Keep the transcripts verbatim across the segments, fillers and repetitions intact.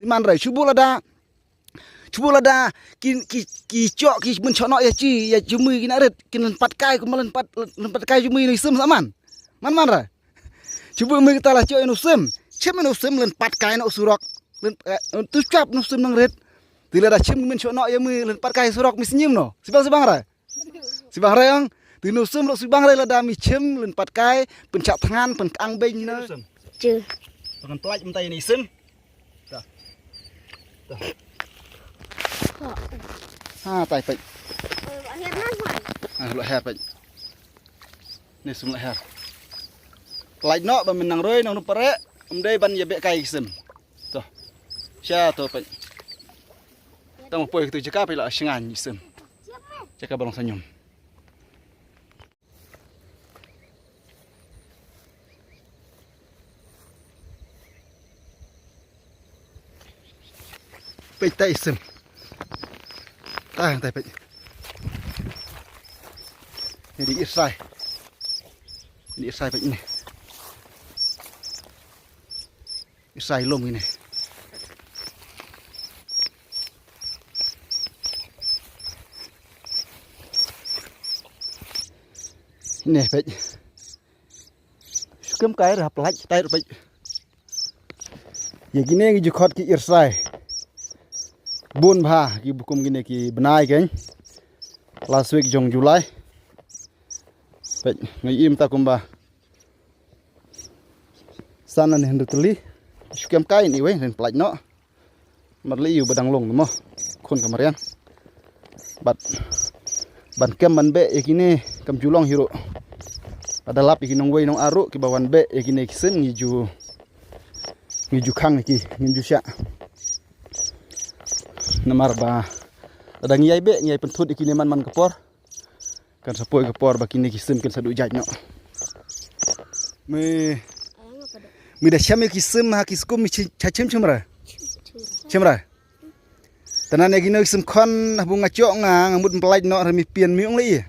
Iman re, shu bud lada, shu bud lada ki, ki, ki chok ki mynshohnoh ïa chi, ïa jumui ki na rit, kin lynpat kai, kumba lynpat, lynpat kai jumui ïa u Sim sa man. Man man re. Shu bud mih kita la chok ïa u Sim. Chim ïa u Sim lynpat kai noh surok. Lynpat, eh, tu chap u Sim nang rit. Te lada chim mynshohnoh ïa mih lynpat kai surok, mih sñium noh. Sibang sibang re. Sibang re ong. Te u Sim ruh sibang re lada mih chim lynpat kai, pynchah thngan, pynkang beiñ noh. Sim. Chu. Ngan pynlait mynta ïa u Sim. Ta. Ta. Ha, tai peit. Ha, la her peit. Ni Sim la her. Pynlait noh ba mynta nang roi nang ruh pare, ym dei ban ïa beh kai Sim. To. Sha to peit. Tang poi tu jaka peit la shngain Sim. Jaka ba long sñium. Peit tai Sim. Tai tai peit. Ni dei irsai. Ni irsai peit ni. Irsai lum ini. Ni peit. Shu kem kai ra pynlait tai peit. Ïa kine ngi ju khot ki irsai. Bun bha ki bukum kine ki bnai kein. Last week jong July. Peit ngi im ta kumba san na ni hynriew tylli. Shu kem kai ni wei ren pynlait noh. Mar lei ïa u ba dang long mo. Khun ka mariang. Bad ban kem ban beh ïa kine kam ju long hi ruh. Lada lap ïa ki nongwei nongarwei kiba wan beh ïa kine ki Sim ngi ju, ngi ju khang ïa ki, ngi ju shah. Namar ba lada ngi ïai beh ngi ïai pynthut ïa kine man man ka por. Kan sa poi ka por ba kine ki Sim kin sa duh jait noh. Mi, mi da shem ïa ki Sim ha ki skum mi chi, cha chim chim ra. Chim ra. Tang na ne kino ki Sim khon ha bu nga chok nga, nga mut pynlait noh re mi pian mi ong lei.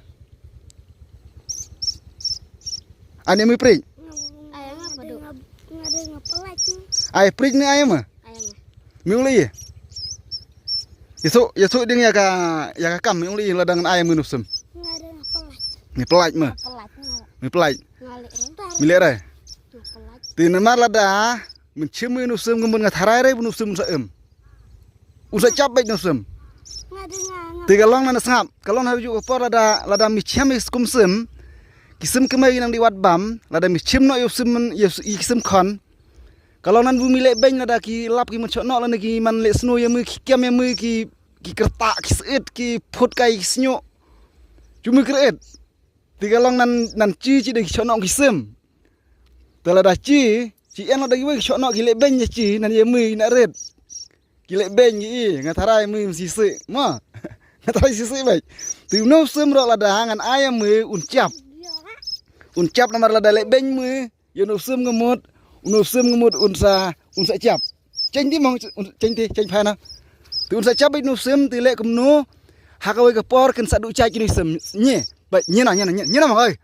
Ani mi prik. Ai prik ni ai ma. Mi ong lei. Yesu, yesu ding ïa ka, ïa ka kam mi ong lei lada ngan ai ma u Sim. Mi pynlait ma. Mi pynlait. Mi leh re. Te namar lada, men chim u Sim ngan bun nga tharai re u Sim sa em. Un sa chap beit u Sim. Te ka long na sngap, ka long na ju ka por lada, lada mi chim ïa skum Sim. Ki Sim kmie nang di wad bam, lada mi chim noh ïa u Sim, ïa ki Sim khon. Ka long nan bu mi leh beiñ lada ki lap ki mynshohnoh lane ki man leh snoh ïa mi ki kem ïa mi ki, ki kyrta ki seit ki phut kai ki sñiuh. Ju mi kyrta. Te ka long nan, nan chi chi dei ki shohnoh ki Sim. Te lada chi, chi en lada ki wei ki shohnoh ki leh beiñ ïa chi nan ïa mi na rit. Ki leh beiñ ki i, nga tharai mi sisi. Ma. Nga tharai sisi beit. Te u Sim ruh lada ngan ai ïa mi un chap. Un chap namar lada leh beiñ mi. Ïa u Sim nga mut, u Sim nga mut un sa, un sa chap. Cheng di mong, cheng di, cheng phai na. Te un sa chap beit u Sim te leh kumno. Ha kawei ka por kin sa duh chait kino Sim. Nye, ba, nye na, nye na, nye na mong oi.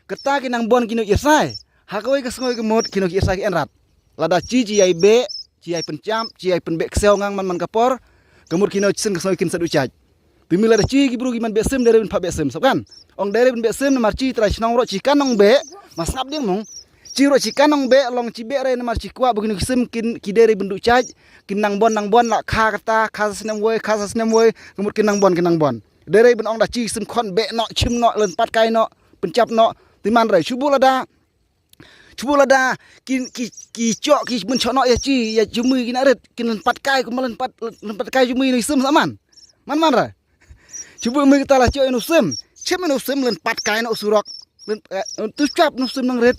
Kata ki nang bon kino irsai. Ha kawei ka sngoi ka mut kino ki irsai ki enrat. Lada chi chi ïai beh, chi ïai pynchap, chi ïai pynbeh ksew ngang man man ka por. Ka mut kino chisien ka sngoi kin sa duh chait. Te mi lada chi ki bru ki man beh Sim dei re ban pha beh Sim sop kan. Ong dei re ban beh Sim namar chi trai chnong ruh chi kan ong beh. Ma sngap ding mong. Chi ruh chi kan ong beh long chi beh re namar chi kwah ba kino ki Sim kin ki dei re ban duh chait. Kin nang bon nang bon la kha kata kha sa snem wei kha sa snem wei. Ka mut kin nang bon kin nang bon. Dei re ban ong da chi Sim khon beh noh chim noh lynpat kai noh pynchap noh. Te man re shu bud lada. Shu bud lada ki, ki, ki chok ki mynshohnoh ïa chi ïa jumui ki na rit kin lynpat kai kumba lynpat, lynpat kai jumui ïa u Sim sa man. Man man re. Shu bud mih kita la chok ïa u Sim. Chim ïa u Sim lynpat kai noh surok. Lynpat, eh, tu chap u Sim nang rit.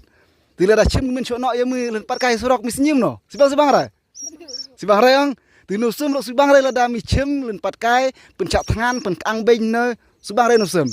Te lada chim mynshohnoh ïa mi lynpat kai surok mi sñium noh. Sibang sibang re. Sibang re ong. Te u Sim ruh sibang re lada mi chim lynpat kai pynchah thngan pynkang beiñ noh. Sibang re u Sim.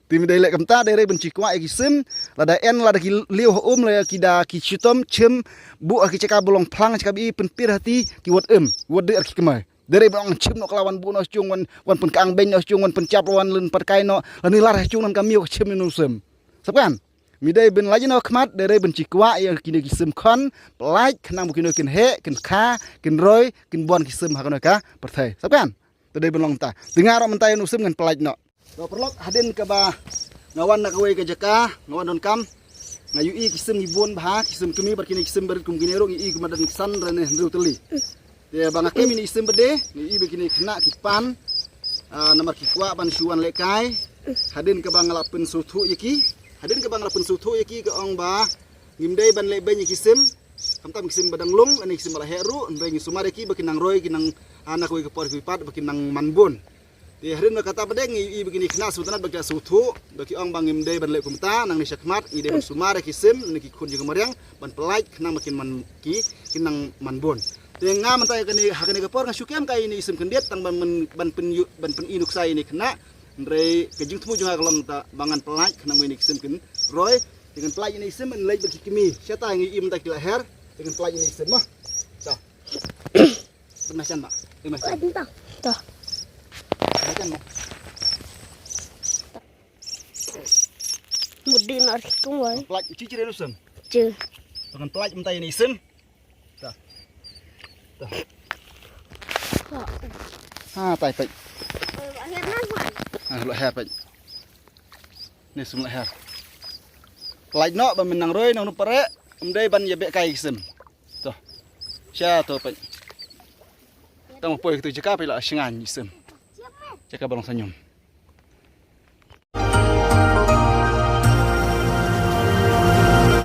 Te mi dei leh kumta dei re ban chi kwah ïa ki Sim. Lada en lada ki liew ha um lada ki da ki chitom chim. Buh ha ki chaka ba long phlang chaka ba i pynpir ha ti ki wat em. Wat dei ar ki kmai. Dei re ban ong chim noh ka la wan buh noh chung wan, wan pynkang beiñ noh chung wan pynchap wan lynpat kai noh. Lani lar ha chung nan ka miaw ka chim ïa u Sim. Sop kan? Mi dei ban lait noh khmat, dei dei ban shu kwah ïa kine ki sim khon, pynlait khnang ba kine kin heh, kin kha, kin roi, kin bun ki sim ha kane ka pyrthei. Sap kan? Te dei ban long ta. Te nga ruh mynta ïa u sim ngan pynlait noh. To paralok, hadien kaba nga wan na kawei ka jaka, nga wan donkam. Nga ïohi ki sim ngi bun bha, ki sim kmie bad kine ki sim barit kum kine ruh ngi ïohi kum madan ksan re ne hynriew tylli. Te ba nga kem ïa ine i sim bad de, ngi ïohi ba kine ki khynnah ki pan. Ah, namar ki kwah ban shu wan lehkai. Hadien kaba nga la pynsngewthuh ïa ki. Hadien kaba nga la pynsngewthuh ïa ki ka ong ba ngim dei ban leh beiñ ïa ki sim. Khamtam ki sim ba dang lung, ine ki sim ba la heh ruh, hynrei ngi sumar ïa ki ba kin nang roi, kin nang, ah, na kawei ka por kawei pat ba kin nang man bun. Te hadien ba kata pat de ngi ïohi ba kine ki khynnah sngewtynnat ba ki la sngewthuh, ba ki ong ba ngim dei ban leh kumta, nangne shakhmat ngi dei ban sumar ïa ki sim, ne ki khun jong ka mariang, ban pynlait khnang ba kin man ki, kin nang man bun. Te nga mynta ha kane, ha kane ka por nga shu kem kai ine i sim khyndiat tang ban, ban pyn, ban pyni nuksa ïa ine i khynnah. Hynrei ka jingthmu jong nga ka long ta ba ngan pynlait khnang ba ine ki sim kin roi. Te ngan pynlait ine i sim, ngan leit bad ki kmie. Shata ngi im ta ki la her. Te ngan pynlait ine i sim mo. Ta. Pynlait jan ba. Pynlait jan. Ta. Pynlait jan mo. Mudi mar kung wai. Pynlait chi chi re lu sim. Chi. Te ngan pynlait mynta ine i sim. Ta. Ta. Ha, tai peit. Akhir nan wan. Ha, la her peit. Ni sim la her. Pynlait noh ba men nang roi nang nu pare, em dei ban ïa beh kai ki sim. To. Sha to peit. Tang poi kitu jaka peit la shngain ki sim. Jaka ba long sanyum.